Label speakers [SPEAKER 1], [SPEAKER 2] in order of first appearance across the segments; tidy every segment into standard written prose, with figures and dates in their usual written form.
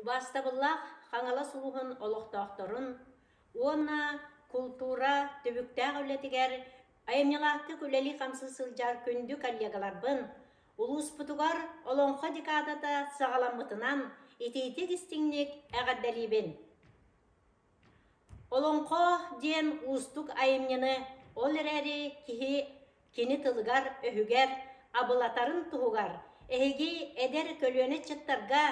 [SPEAKER 1] Убаастабыллаах Хаҥалас улууһун олохтоохторун уонна култуура түбүктээх үлэтигэр айымньылаахтык үлэлии-хамсыы сылдьар күндү коллегаларбын, улууспутугар Олоҥхо декадата саҕаламмытынан итиитик-истиҥник эҕэрдэлиибин! Олоҥхо диэн уустук айымньыны ол эрээри киһи кини тылыгар-өһүгэр абылатарын туһугар эһиги эдэр көлүөнэ ыччаттарга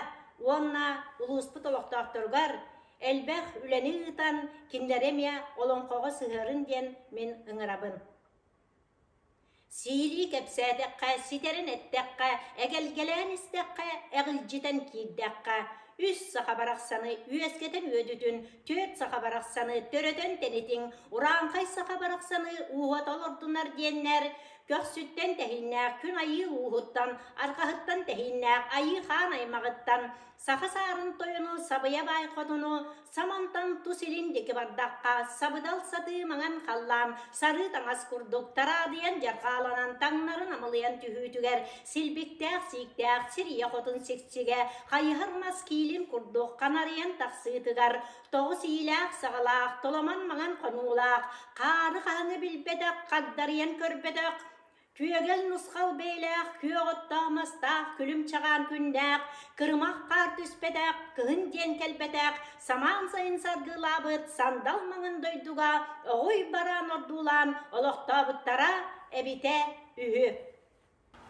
[SPEAKER 1] уонна улууспут олохтоохторугар элбэх үлэни ыытан кинилэри эмиэ олоҥхоҕо сыһыарын диэн мин ыҥырабын. Сиилии кэпсээтэххэ, ситэрин эттэххэ, эгэлгэлээн истэххэ, эҕилдьитэн киирдэххэ, үс саха барахсаны үөскэтэн үөдүтүн, түөрт саха барахсаны төрөтөн тэнитиҥ, урааҥхай саха барахсаны ууһата олордунар диэннэр көхсүттэн тэһииннээх күн айыы ууһуттан, арҕаһыттан тэһииннээх айыы хаан аймаҕыттан Саха саарын тойону Сабыйа баай хотуну Самантан тус илин диэки бардахха, сабыдал сатыы маҥан халлаан сарыы таҥас курдук тараадыйан дьарҕааланан таҥнарын амылыйан түһүүтүгэр силбиктээх сииктээх сир ийэ хотун сиксигэ хайыһар мас киилин курдук ханарыйан тахсыытыгар тоҕус иилээх саҕалаах толомон маҥан хонуулаах хаары хаһыҥы билбэтэх хагдарыйан көрбөтөх Күөгэл нусхал бэйэлээх, күөх оттоох мастаах, күлүм чаҕаан күннээх, кырымах хаар түспэтэх, кыһын диэн кэлбэтэх, самаан сайын саргылаабыт сандал маҥан дойдуга оҕуй бараан ордуулаан олохтообуттара эбитэ үһү.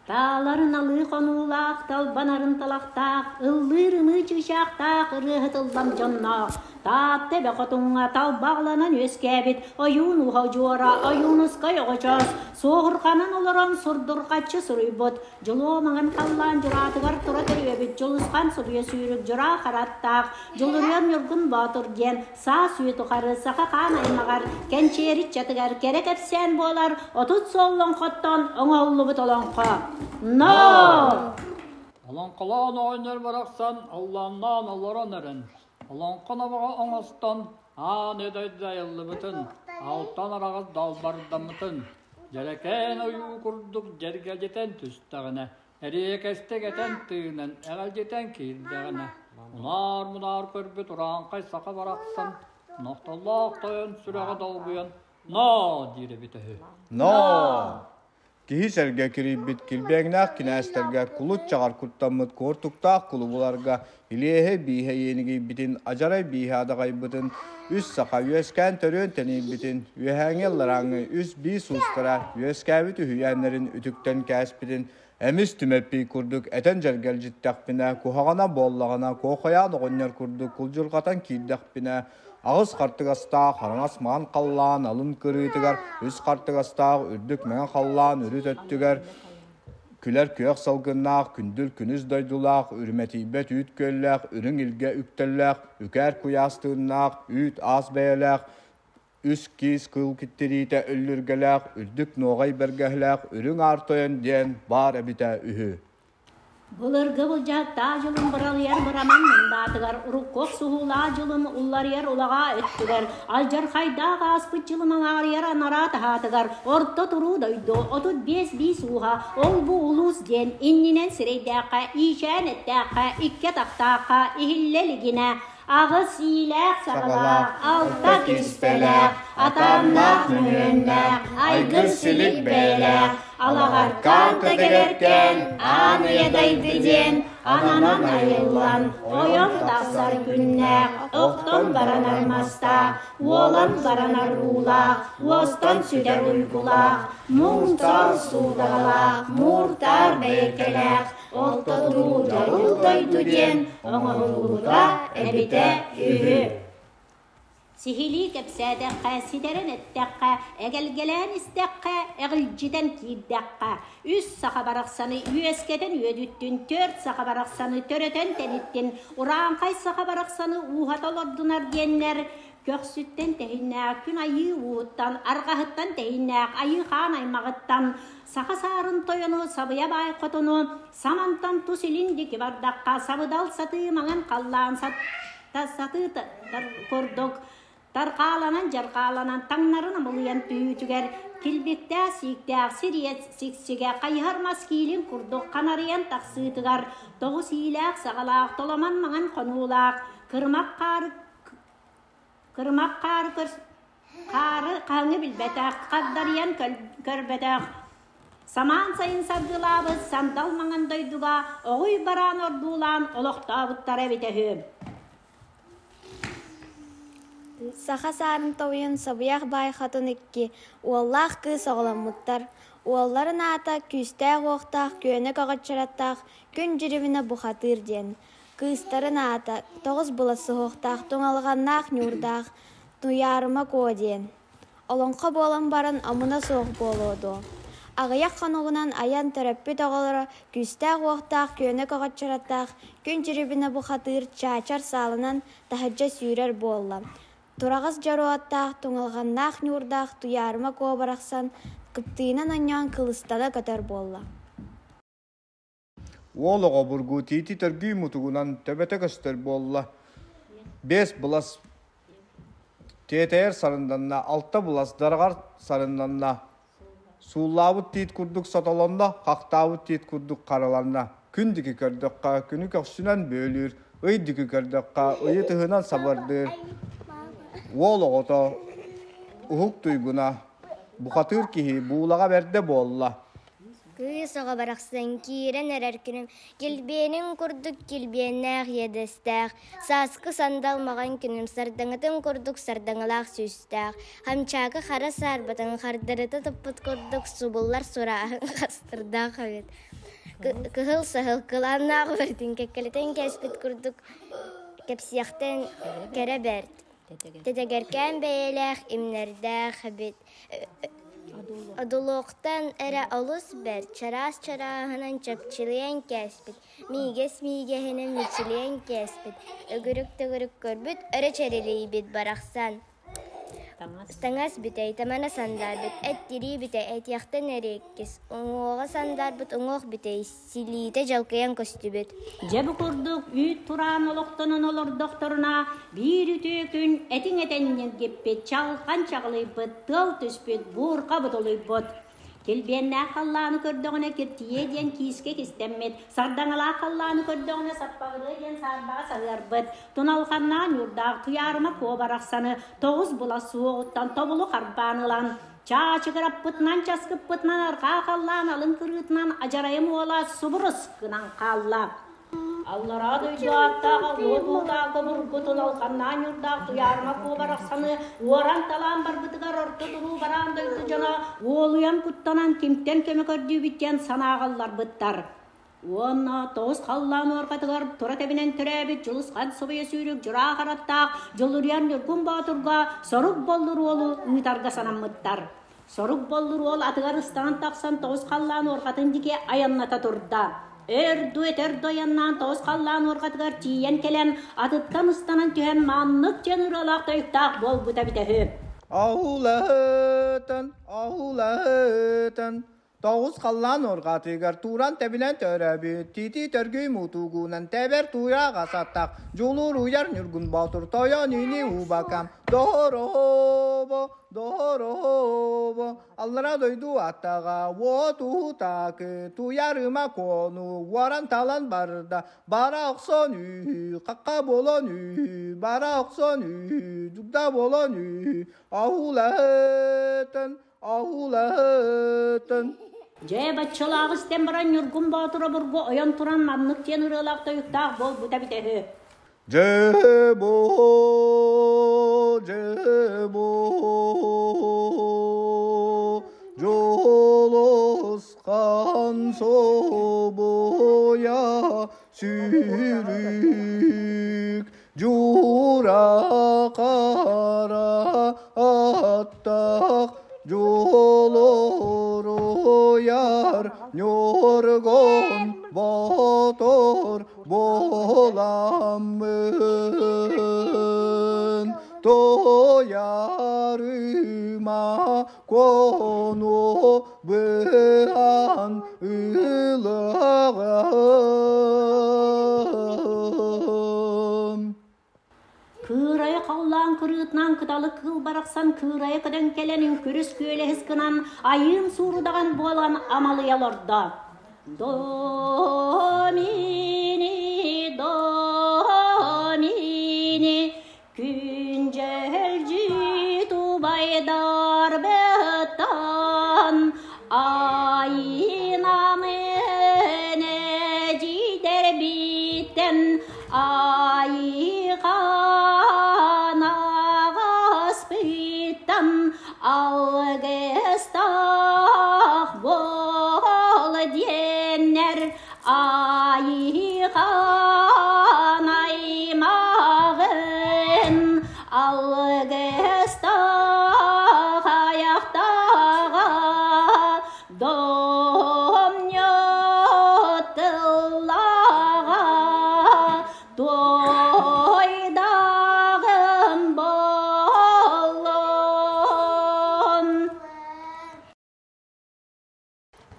[SPEAKER 1] Тааларын алыы хонуулаах, талбанарын талахтаах, ыллыыр ымыы чыычаахтаах ырыаһыт ыллам дьонноох, Таатта эбэ хотуҥҥа талбаҕланан үөскээбит ойуун ууһа удьуора Ойуунускай оҕочоос суоһурҕанан олорон сурдурҕаччы суруйбут Дьулуо маҥан халлаан дьураатыгар тура төрүөбүт Дьулусхан суруйа сүүрүк дьураа хараттаах Дьулуруйар Ньургун Боотур диэн саас үйэ тухары саха хаан аймаҕар кэнчиэри ыччатыгар кэрэ кэпсээн буолар 30 суол олоҥхоттон оҥоһуллубут олоҥхо. Но!
[SPEAKER 2] Олоҥхолоон оҕонньор барахсан аллааннаан олорон эрэн Олоҥхо номоҕо оҥостон аан дойду айыллыбытын, алтан араҕас далбардаммытын, дьэрэкээн ойуу курдук дьэргэлдьитэн түстэҕинэ, эриэкэстик этэн тыынан эҕэлдьитэн киирдэҕинэ, унаар-мунаар көрбүт урааҥхай саха барахсан нохтоллоох тойон сүрэҕэ долгуйан «Ноо!» диир эбитэ үһү.
[SPEAKER 3] «Ноо!» Киһи сэргэ кирийбит килбиэҥнээх кинээстэргэ кулут чаҕар куттаммыт куортуктаах кулубуларга илиэһэ бииһэ иэнигийбитин, адьарай бииһэ адаҕайбытын, үс саха үөскээн төрүөн тэнийбитин, үөһээҥи алларааҥҥы үс биис уустара үөскээбит үһүйээннэрин үтүктэн кээспитин эмис Түмэппий курдук этэн дьэргэлдьиттэхпинэ, куһаҕана буоллаҕына Куохайаан оҕонньор курдук кулдьурҕатан киирдэхпинэ, аҕыс хартыгастаах хараҥас маҥан халлаан алын кырыытыгар, үс хартыгастаах үрдүк мэҥэ халлаан үрүт өттүгэр күлэр күөх салгыннаах, күндүл күнүс дойдулаах, үрүмэтийбэт үүт күөллээх, үрүҥ илгэ үктэллээх, үкээр куйаас тыыннаах, үүт аас бэйэлээх, үс киис кыыл киттириитэ үллүргэлээх, үрдүк нуоҕай бэргэһэлээх Үрүҥ Аар Тойон диэн баар эбитэ үһү.
[SPEAKER 1] Былыргы былдьаһыктаах дьылым быралыйар быраман мындаатыгар, урукку охсуһуулаах дьылым улларыйар улаҕаа өттүгэр, алдьархайдаах ааспыт дьылым аҥаарыйар анараа таһаатыгар, орто туруу дойду 35 биис ууһа ол-бу улуус диэн иннинэн сирэйдээххэ, иичээн эттээххэ, икки атахтаахха иһиллэ илигинэ аҕыс иилээх-саҕалаах, алта киспэлээх, атааннаах мөһүөннээх, айгыр-силик бэйэлээх, алаҕаркаан тэтэгэркээн, аан уйа дайды диэн ананан айыллан, ойон тахсар күннээх, охтон баранар мастаах, уолан баранар уулаах, уостан сүтэр уйгулаах, муҥ-сал суудаҕалаах, муур-таар бэйэкэлээх, Ортотунуу дьолул дойду диэн оҥоһуллубута эбитэ үһү. Сиһилии кэпсээтэххэ, ситэрэн эттэххэ, эгэлгэлээн истэххэ, эҕилдьитэн киирдэххэ, үс саха барахсаны үөскэтэн үөдүттүн, түөрт саха барахсаны төрөтөн тэниттин, урааҥхай саха барахсаны ууһата олордунар диэннэр көхсүттэн тэһиннээх күн айыы ууһуттан, арҕаһыттан тэһиннээх айыы хаан аймаҕыттан Саха саарын тойону Сабыйа баай хотуну Самантан тус илин диэки бардахха сабыдал сатыы маҥан халлаан сатыы курдук. Тарҕааланан-дьарҕааланан таҥнары намылыйан түһүүтүгэр килбиктээх сииктээх сириэт сиксигэ хайыһар мас киилин курдук ханарыйан тахсыытыгар тоҕус иилээх-саҕалаах толомон маҥан хонуулаах кырымах хаары кырымах хаары хаары хаһыҥы билбэтэх, хагдарыйан көрбөтөх, самаан сайын саргылаабыт сандал маҥан дойдуга оҕуй бараан ордуулаан олохтообуттара эбитэ үһү.
[SPEAKER 4] Саха саарын тоҕуйун сабыйах баай хотун икки уоллаах кыыс оҕоломмуттар. Уолларын аата күүстээх-уохтаах күөнэ көҕөччөрөттөөх Күн Дьирибинэ Бухатыыр диэн. Кыыстарын аата тоҕус былас суһуохтаах туҥалҕаннаах ньуурдаах Туйаарыма Куо диэн. Олоҥхо буолан баран омуна суох буолуо дуо? Аҕыйах хонугунан айан төрөппүт оҕолоро күүстээх-уохтаах күөнэ көҕөччөрөттөөх Күн Дьирибинэ бухатыыр чаачар саалынан таһырдьа сүүрэр буолла. Тураҕас дьоруоттаах, туҥалҕаннаах ньуурдаах Туйаарыма Куо барахсан кыптыынан онньоон кылыстана көтөр буолла.
[SPEAKER 3] Уол оҕо бургу тиити төргүү мутугунан төбөтө көстөр буолла. Биэс былас тиэтэйэр сарынданна, алта былас дараҕар сарыннанна. Сууллаабыт тиит курдук сотолонно, хахтаабыт тиит курдук хараланна. Күн диэки көрдөххө, күнү көхсүнэн бүөлүүр, ый диэки көрдөххө, ыйы тыһынан сабардыыр. Уол оҕото уһук туйгуна, бухатыыр киһи буулаҕа бэрдэ буолла.
[SPEAKER 4] Кыыс оҕо барахсан киирэн эрэр күнүм килбиэнин курдук килбиэннээх иэдэстээх, сааскы сандал маҕан күнүм сардаҥатын курдук сардаҥалаах сүүстээх, хамчаакы хара саарбатын хардарыта туппут курдук субуллар сурааһын хастырдаах эбит. Кыһыл саһыл кылааннаах бэртин кэккэлэтэн кээспит курдук кэпсиэхтэн кэрэ бэрт. Тэтэгэркээн бэйэлээх имнэрдээх эбит. Одулуохтан эрэ олус бэрт, чараас чарааһынан чэпчилийэн кээспит, миигэс миигэһинэн мичилийэн кээспит, өгүрүк-төгүрүк көрбүт, өрө чэрилийбит барахсан. Таҥас бүтэй, тамана сандаарбыт, эт тирии бүтэй, этиэхтэн эриэккис, уҥуоҕа сандаарбыт уҥуох бүтэй, силиитэ дьалкыйан көстүбүт.
[SPEAKER 1] Дьэ бу курдук үүт тураан олохтонон олордохторуна биир үтүө күн этиҥ этэн ньиргиппит, чалхан чаҕылыйбыт, тыал түспүт, буурҕа будулуйбут. Килбиэннээх халлааны көрдөҕүнэ киртийиэ диэн киискэ кистэммит, сардаҥалаах халлааны көрдөҕүнэ саппаҕырыа диэн саарбаҕа саһыарбыт, туналҕаннаах ньуурдаах туйаарыма куо барахсаны тоҕус була суоҕуттан тобулу харбаан ылан Чаачыгыраппытынан, часкыппытынан арҕаа халлаан алын кырыытынан адьарайым уола субурус гынан хаалла. Аллараа дойду ааттаах аллуо обургутун алханнаан ньурдаах туйаарыма куобарахсаны уоран-талаан барбытыгар орто туруу бараан дойду дьоно уолуйан куттанан кимтэн көмө көрдүүбүт диэн санааҕалларбыттар. Уонна тоҕус халлаан уорҕатыгар тура тэбинэн төрөөбүт Дьулусхан субуйа сүүрүк дьураа хараттаах Дьулуруйан Ньургун Боотурга сорук боллур уолу ыытарга санаммыттар. Сорук боллур уол атыгар ыстанан тахсан тоҕус халлаан уорҕатын диэки айанната турда. Өр ду этэр ду айаннаан тоҕус халлаан уорҕатыгар тиийэн кэлэн атыттан ыстанан түһэн маннык диэн ырыалаах тойуктаах буолбута эбитэ үһү.
[SPEAKER 3] Аулаһытан, аулаһытан, Тоҕус халлаан уорҕаатыгар тууран тэбинэн төрөөбүт, тиити төргүй мутугунан тэбэр тууйаҕа саттах, дьулуур уйар Ньургун Боотур тойон ини убакам, доһоробо, доһоробо, аллара дойду аттаҕа, уот уутаакы, туйарыма куону, уоран талан барда, бара охсон үһү, хахха буолан үһү, бара охсон үһү, дугда буолан үһү, аһуулаһытын, Аулаһытын.
[SPEAKER 1] Дьэ, баччалааҕы истэн баран Ньургун Боотур обургу ойон туран маннык диэн ырыалаах тойуктаах буолбута эбитэ үһү.
[SPEAKER 3] Дьэ бу, дьэ бу, Дьулусхан собуйа сүүрүк Дьуура хара аттах дьулуруйар ньургун ботур буоламмын туйарыма кону быһан ылаҕым.
[SPEAKER 1] Кыырайан Кыырайа халлаан кырыытынан кыталык кыыл барахсан кыырайа көтөн кэлэн үҥкүрүс күөлэһис гынан айыын суурудаҕан буолан амалыйа олордо. Домини, домини, күндьэлдьит убайдар быттан айынамын эдьиийдэрбиттэн айыхан аҕаспыттан алгыстаах буол диэннэр айыхан аймаҕын алгыстаах айахтааҕа Домньо тыллааҕа туойдаҕын буоллун.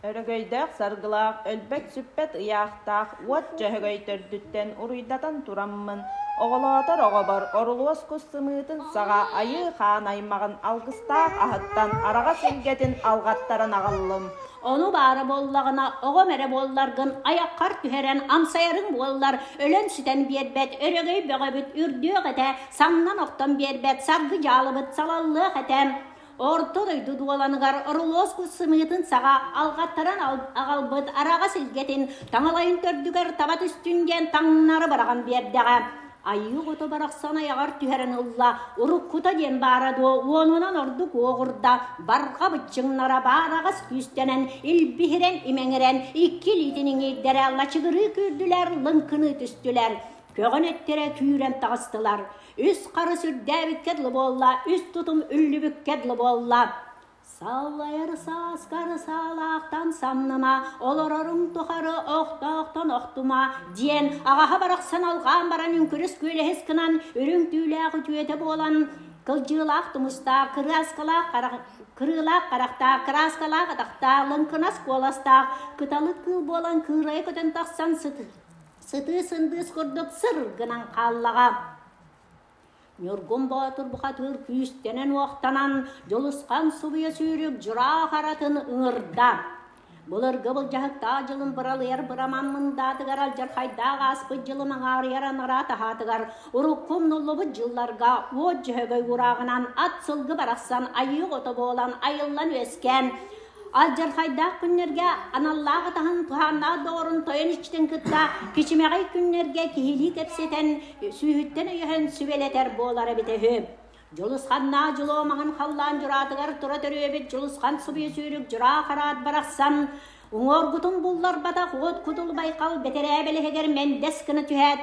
[SPEAKER 5] Өрөгөйдөөх саргылаах, өлбөт-сүппэт ыйаахтаах уот Дьөһөгөй төрдүттэн уруйдатан тураммын, оҕолоотор оҕобор орулуос кус сымыытын саҕа айыы хаан аймаҕын алгыстаах аһыттан араҕас илгэтин алҕаттаран аҕаллым.
[SPEAKER 1] Ону баара буоллаҕына, оҕом эрэ буолларгын айаххар түһэрэн амсайарыҥ буоллар, өлөн-сүтэн биэрбэт өрөгөй бөҕөбүт үрдүөх этэ, самнан охтон биэрбэт саргы дьаалыбыт салаллыах этэ. Орто дойду дуоланыгар орулуос кус сымыытын саҕа алҕаттаран аҕалбыт араҕас илгэтин таҥалайын төрдүгэр таба түстүн диэн таҥнары быраҕан биэрдэҕэ. Айыы оҕото барахсан айаҕар түһэрэн ылла, уруккута диэн баара дуо, уонунан ордук уоҕурда, барҕа быччыҥнара баараҕас күүстэнэн, илбиһирэн имэҥирэн, икки илиитин иҥиирдэрэ лачыгырыы күүрдүлэр, лыҥкыныы түстүлэр. Көҕөн эттэрэ күүрэн таҕыстылар. Үс харыс үрдээбиккэ дылы буолла, үс тутум үллүбүккэ дылы буолла. Саллайар сааскар саалаахтан самныма, олороруҥ тухары охтоохтон охтума, диэн аҕаһа барахсан алҕаан баран үҥкүрүс күөлэһис гынан үрүҥ түүлээх үтүөтэ буолан кылдьыылаах тумустаах, кырааскалаах кырыылаах харахтаах, кырааскалаах атахтаах, лыҥкынас куоластаах, кыталык кыыл буолан кыырайа көтөн тахсан сытыы сындыыс курдук сыр гынан хааллаҕа. Ньургун Боотур бухатыыр күүстэнэн-уохтанан, дьулусхан субуйа сүүрүк дьураа харатын ыҥырда. Былыргы былдьаһыктаах дьылын быралыйар быраман мындаатыгар алдьархайдаах ааспыт дьылын аҥаарыйар анараа таһаатыгар урукку умнуллубут дьылларга уот дьөһөгөй урааҕынан ат сылгы барахсан айыы ото буолан айыллан үөскээн Алдьархайдаах күннэргэ аналлаах атаһын туһааннаах доҕорун тойон иччитин кытта кичимэҕэй күннэргэ киһилии кэпсэтэн, сүүһүттэн өйөһөн сүбэлэтэр буолар эбитэ үһү. Дьулусханнаах дьулуо маҥан халлаан дьураатыгар тура төрүөбүт Дьулусхан субуйа сүүрүк дьураа хараат барахсан уҥуоргутун булларбатах уот кутул байҕал бэтэрээ бэлэһигэр мэндэс гына түһээт,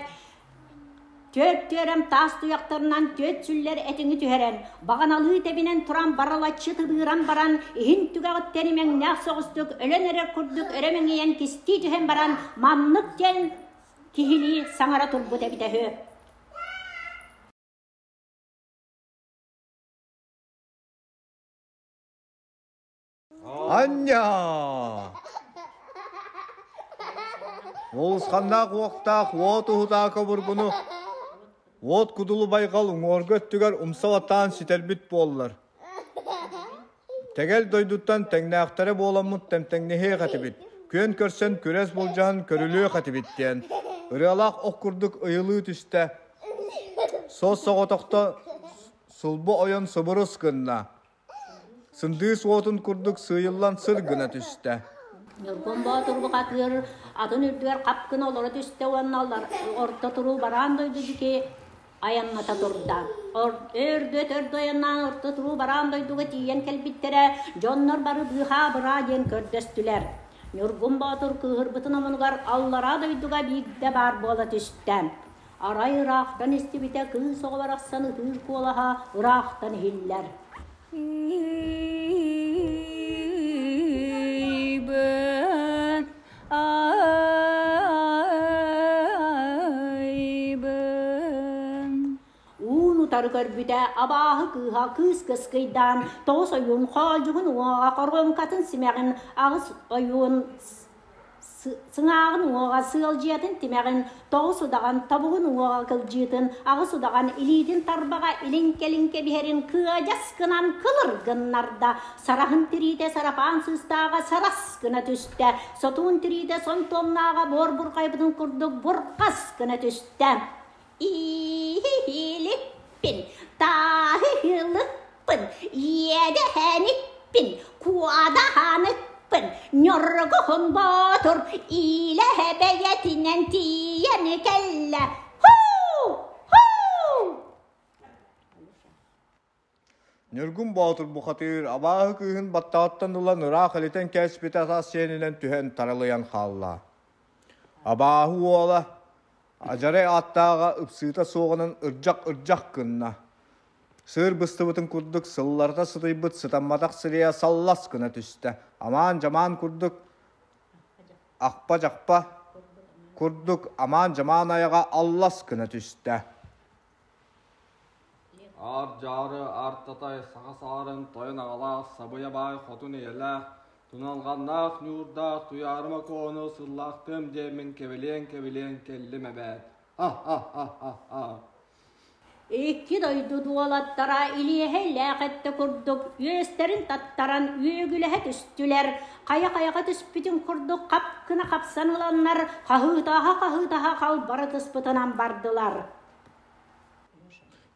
[SPEAKER 1] Түөрт түөрэм таас туйахтарынан түөрт сүллэр этиҥи түһэрэн, баҕаналыы тэбинэн туран барылаччы тыбыыран баран, иһин түгэҕиттэн имэҥнээх соҕустук өлөн эрэр курдук өрө мэҥийэн кистии түһэн баран, маннык диэн киһилии саҥара турбут эбитэ үһү.
[SPEAKER 3] Анньа! Уолусханнаах уохтаах уот уһутаакы обургуну уот кудулу байҕал уҥуоргу өттүгэр умса баттаан сүтэрбит буоллар. Тэгэл дойдуттан тэҥнээхтэрэ буоламмыт тэмтэҥнэһиэх этибит, күөн көрсөн күрэс былдьаһан көрүлүөх этибит диэн ырыалаах ох курдук ыйылыы түстэ. Суос-соҕотохто сулбу ойон субурус гынна. Сындыыс уотун курдук сыыйыллан сыр гына түстэ.
[SPEAKER 1] Ньургун Боотур бухатыыр атын үрдүгэр хап гына олоро түстэ уонна орто туруу бараан дойду диэки айанната турда. Өрдө-төрдө айаннаан орто туруу бараан дойдуга тиийэн кэлбиттэрэ, дьоннор бары быыһаа-быраа диэн көрдөстүлэр. Ньургун Боотур кыыһырбытын омунугар аллараа дойдуга биирдэ баар буола түстэ. Арай ыраахтан истибитэ кыыс оҕо барахсан ытыыр куолаһа ыраахтан иһиллэр.
[SPEAKER 6] Ыйбын, айбын.
[SPEAKER 1] Уун утары көрбүтэ абааһы кыыһа кыыс кыскыйдаан тоҕус ойуун хоолдьугун уҥуоҕа хоруоҥкатын симэҕин аҕыс ойуун Сыҥааҕын уҥуоҕа сыалдьыйатын тимэҕин, тоҕус удаҕан тобугун уҥуоҕа кылдьыытын, аҕыс удаҕан илиитин тарбаҕа илин-кэлин кэбиһэрин кыадьас гынан кылыр гыннарда, сараһын тириитэ сарапаан сыыстааҕа сарас гына түстэ, сотуун тириитэ сонтуомнааҕа буор бурҕайбытын курдук бурҕас гына түстэ. Иһилиппин, тааһыһылыппын, иэдэһэникпин, куодаһаныппын, Ньургуһун Боотур иилэһэ бэйэтинэн тиийэн кэллэ. Һуу! Һуу!
[SPEAKER 3] Ньургун Боотур бухатыыр абааһы кыыһын баттаҕыттан ылан ыраах элитэн кээспитэ тас сиэнинэн түһэн таралыйан хаалла. Абааһы уола Адьарай ааттааҕа ыпсыыта суоҕунан ырдьах-ырдьах гынна. Сыыр быстыбытын курдук сылларда сытыйбыт сытамматах сирэйэ саллас гына түстэ. Амаан-дьамаан курдук ахпа-дьахпа курдук амаан-дьамаан айаҕа аллас гына түстэ.
[SPEAKER 7] Аар-дьаары артатай саха саарын тойон аҕалаах сабыйа баай хотун ийэлээх, туналҕаннаах ньуурдаах Туйаарыма Куону сыллаахтыам диэммин кэбилиэн-кэбилиэн кэллим эбээт. Ха-ха-ха-ха-ха.
[SPEAKER 1] Икки дойду дуолаттара илиэһэйлээх эттэ курдук үөстэрин таттаран үөгүлэһэ түстүлэр. Хайа-хайаҕа түспүтүн курдук хап гына хапсан ыланнар хаһыытаһа-хаһыытаһа халбарытыспытынан бардылар.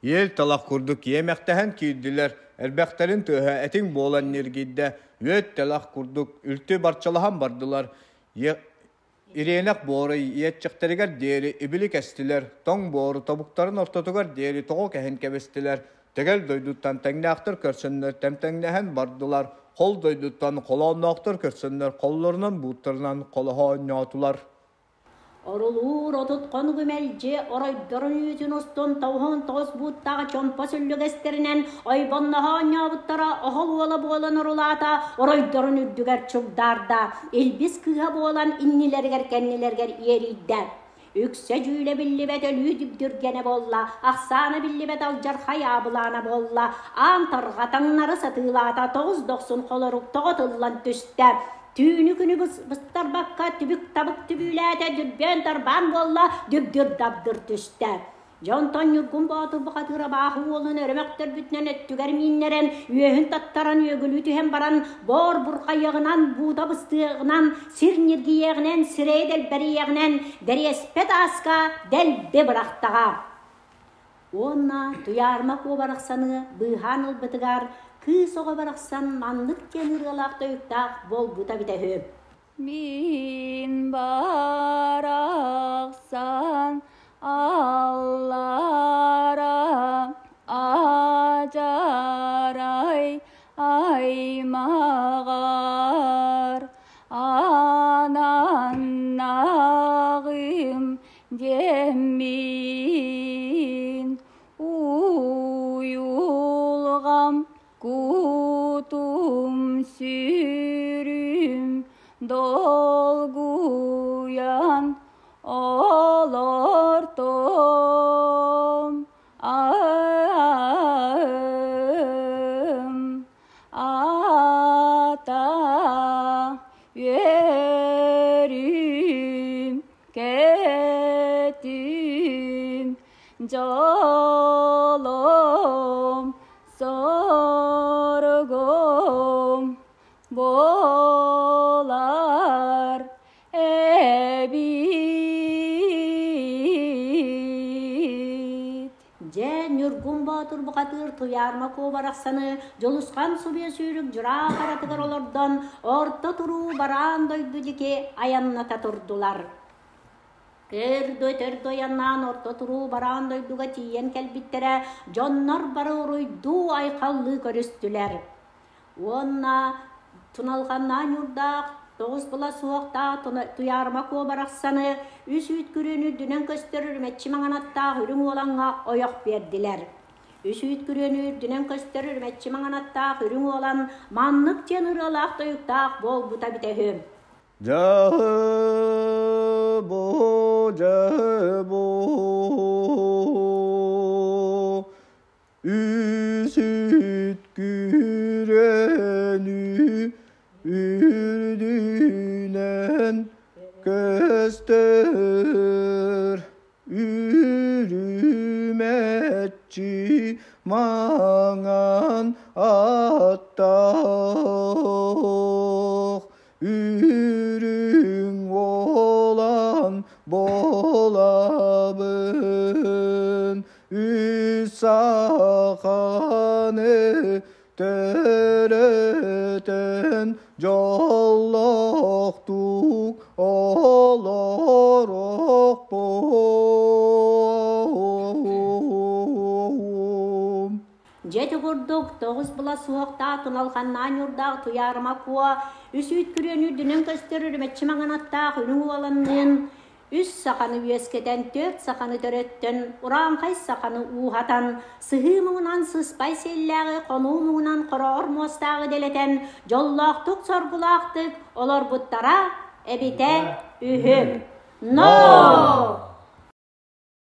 [SPEAKER 3] Иэл талах курдук иэмэхтэһэн киирдилэр, элбэхтэрин тыаһа этиҥ буолан ньиргийдэ, үөт талах курдук үлтү барчалаһан бардылар, ириэнэх буору иэччэхтэригэр диэри ибили кэстилэр, тоҥ буору тобуктарын ортотугар диэри тоҕо кэһин кэбистилэр, тэгэл дойдуттан тэҥнээхтэр көрсөннөр тэмтэҥнэһэн бардылар, хол дойдуттан холоонноохтор көрсөннөр холлорунан бууттарынан холоһо оонньоотулар.
[SPEAKER 1] Орулуур 30 хонугу мэлдьи оройдорун үүтүн устун 99 бууттаах чомпо сүллүгэстэринэн ойбонноһо оонньообуттара оһол уола буолан орулаата, оройдорун үрдүгэр чугдаарда, илбис кыыһа буолан иннилэригэр-кэннилэригэр иэрийдэ. Үксэ дьүүлэ биллибэт өлүү дүбдүргэнэ буолла, ахсаана биллибэт алдьархай аабылаана буолла, аан тарҕа таҥнары сатыылаата, тоҕус дохсун холорук тоҕо тыллан түстэ. Түүнү күнү быстарбакка түбүк-табык түбүүлээтэ, дүрбүөн-тарбаан буолла, дүбдүр-дабдыр түстэ. Дьэ онтон Ньургун Боотур бухатыыр абааһы уолун өрөмөхтөрбүтүнэн өттүгэр мииннэрэн, үөһүн таттаран үөгүлүү түһэн баран, боор бурҕайыаҕынан, буута быстыаҕынан, сир ньиргийиэҕинэн, сирэйэ дэлбэрийиэҕинэн, дэриэспэ тааска дэлби бырахтаҕа. Уонна Туйаарыма Куо барахсаны быыһаан ылбытыгар кыыс оҕо барахсан маннык диэн ырыалаах тойуктаах буолбута эбитэ үһү.
[SPEAKER 6] Мин барахсан аллара ажарай аймаҕар ананнаҕым Диэммин уйулҕам кутум сүрүм долгуйан олортом ата үөрүүм кэтим дьолом соргум буолар эбит.
[SPEAKER 1] Дьэ, Ньургун Боотур бухатыыр Туйаарма Куо барахсаны Дьулусхан субуйа сүүрүк дьураа харатыгар олордон, орто туруу бараан дойду диэки айанната турдулар. Төрдө-төрдө айаннаан орто туруу бараан дойдуга тиийэн кэлбиттэрэ, дьоннор бары уруйдуу-айхаллыы көрүстүлэр. Уонна туналҕаннаан ньуурдаах, тоҕус була суохтаах Туйаарыма Куо барахсаны үс үүт күрүөнү үрдүнэн көстөр үрүмэччи маҥан аттаах үрүҥ уолаҥҥа ойох биэрдилэр. Үс үүт күрүөнү үрдүнэн көстөр үрүмэччи маҥан аттаах үрүҥ уолан маннык диэн ырыалаах тойуктаах буолбута эбитэ үһү.
[SPEAKER 3] Дьаһы-бу, дьаһы-бу, Үсүт күрөнү үрдүнэн көстөр. Үрүмэччи маҥан аттаах, үрүҥ уолан буолабын, үс саханы төрөтөн дьоллоохтук олоруохпун.
[SPEAKER 1] Дьэ ити курдук, 9 була суохтаах туналҕаннаан ньуурдаах Туйаарыма Куо үс үүт күрүөнү үрдүнэн көстөр үрүмэччи маҥан аттаах үрүҥ уоланныын үс саханы үөскэтэн, түөрт саханы төрөттөн, урааҥхай саханы ууһатан, сыһыы муҥунан сыспай сиэллээҕи, хонуу муҥунан хороҕор муостааҕы дэлэтэн, дьоллоохтук-соргулаахтык олорбуттара эбитэ үһү. Но!